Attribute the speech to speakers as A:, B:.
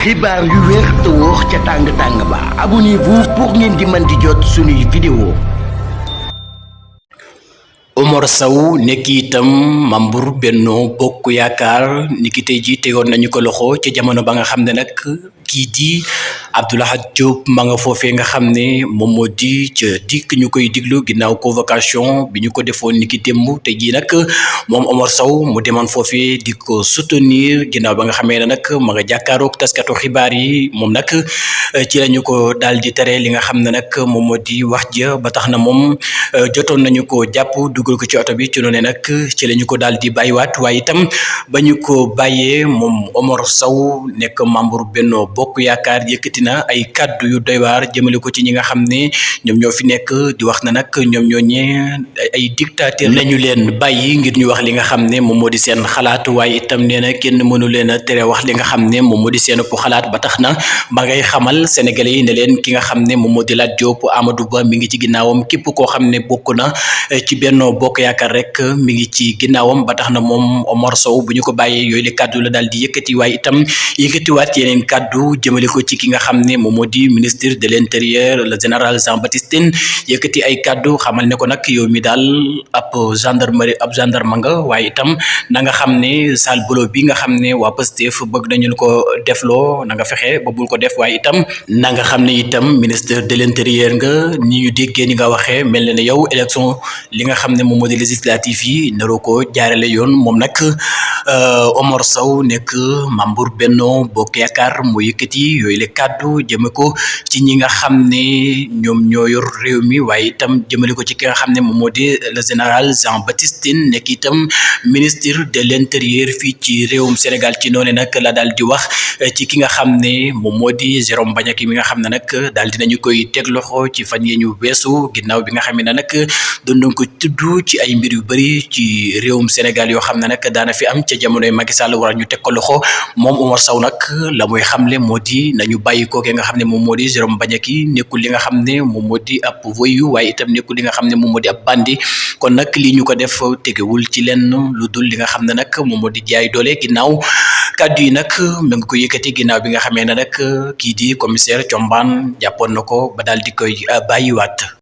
A: xibaar yu wér te wóor ca tàng ba abonnez-vous pour ngeen di mën di jot suñuy vidéo. Omar Sow nekk itam membre Benno Bokk Yaakaar niki tey ji tegoon nañu ko loxo ci jamono ba nga xam ne nag kii di Abdou Lahad Diop ma nga foofee nga xam ne moom moo di ca dikk ñu koy diglu ginnaaw convocation bi ñu ko defoon niki démb te jii nag moom Omar Sow mu demoon foofee di ko soutenir ginnaaw ba nga xamee ne nag ma nga jàkkaaroog taskatu xibaar yi moom nag ci lañu ko daal di tere li nga xam ne nag moom moo di wax ja ba tax na moom jotoon nañu ko jàpp dugal ko ci oto bi ci noonu nag ci lañu ko daal di bàyyiwaat waaye itam ba ñu ko bàyyee moom Omar Sow nekk membre Benno Bokk Yaakaar yëkkati na ay kàddu yu doy waar jëmale ko ci ñi nga xam ne ñoom ñoo fi nekk di wax na nag ñoom ñooñee ay dictateur lañu leen bàyyi ngir ñu wax li nga xam ne moom moo di seen xalaat waaye itam nee na kenn mënu leen a tere wax li nga xam ne moom moo di seen xalaat ba tax na ba ngay xamal sénégalais yi ne leen ki nga xam ne moom moo di Lat Diop Amadou Ba mi ngi ci ginnaawam képp koo xam ne bokk na ci Benno Bokk Yaakaar rek mi ngi ci ginnaawam ba tax na moom Omar Sow bu ñu ko bàyyee yooyu le kàddu la daal di yëkkati waaye itam yëkkatiwaat yeneen kàddu jëmale ko ci ki nga xam ne moom moo di ministre de l'intérieur le général Jean-Baptiste Tine yëkkati ay kàddu xamal ne ko nag yow mi daal ab gendarme nga waaye itam na nga xam ne sale boulot bi nga xam ne waa Pastef bëgg nañu ko defloo na nga fexe ba bul ko def waaye itam na nga xam ne itam ministre de l'intérieur nga ni ñu déggee ni nga waxee mel na ne yow élection li nga xam ne moom moo di législative yi naroo ko jaarale yoon moom nag Omar Sow nekk membre Benno Bokk Yaakaar mu yëkkati yooyu le kàddu jëme ko ci ñi nga xam ne ñoom ñoo yor réew mi waaye itam jëmale ko ci ki nga xam ne moom moo di le général Jean-Baptiste Tine nekk itam ministre de l'intérieur fii ci réewum Sénégal ci noonu nag la daal di wax ci ki nga xam ne moom moo di Jérôme Bandiaky mi nga xam ne nag daal dinañu koy teg loxo ci fan yee ñu weesu ginnaaw bi nga xam ne nag doon ko tudd ci ay mbir yu bëri ci réewum Sénégal yoo xam ne nag daana fi am ca jamonoy Macky Sall war ñu teg ko loxo moom Omar Sow nag la muy xamle moo di nañu bàyyi ko ki nga xam ne moom moo di Jérôme Bandiaky nekkul li nga xam ne moom moo di ab voyou waaye itam nekkul li nga xam ne moom moo di ab bandi kon nag lii ñu ko def tegewul ci lenn lu dul li nga xam ne nag moom moo di jaay doole ginnaaw kàddu yi nag mu ngi ko yëkkati ginnaaw bi nga xamee ne nag kii di commissaire Thiombane jàppoon na ko ba daal di koy bàyyiwaat.